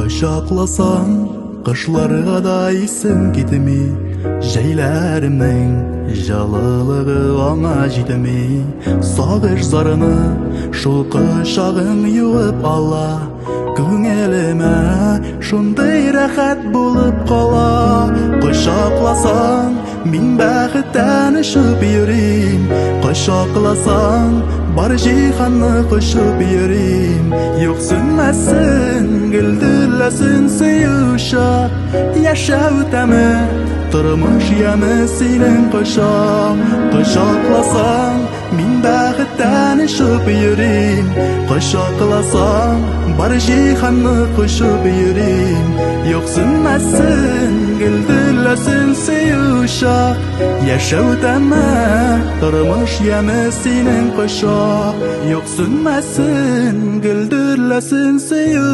Кочакласаң, кышларга да исем китми, Җәйләремнең җылылыгы аңа җитми. Сагыш зарыны шул кочагың юып ала, Күңелемә шундый рәхәт булып кала. Кочакласаң, мин бәхеттән очып йөрим. Кочакласаң, бар җиһанны кочып йөрим. Юк сүнмәсен, гөлдерләсен сөю чак. Яшәү тәме, тормыш яме синең кочак. Кочакласаң, мин бәхеттән очып йөрим. Кочакласаң, бар җиһанны кочып йөрим. Юк сүнмәсен, гөлдерләсен сөю чак. Яшәү тәме, тормыш яме синең кочак. Юк сүнмәсен, гөлдерләсен сөю.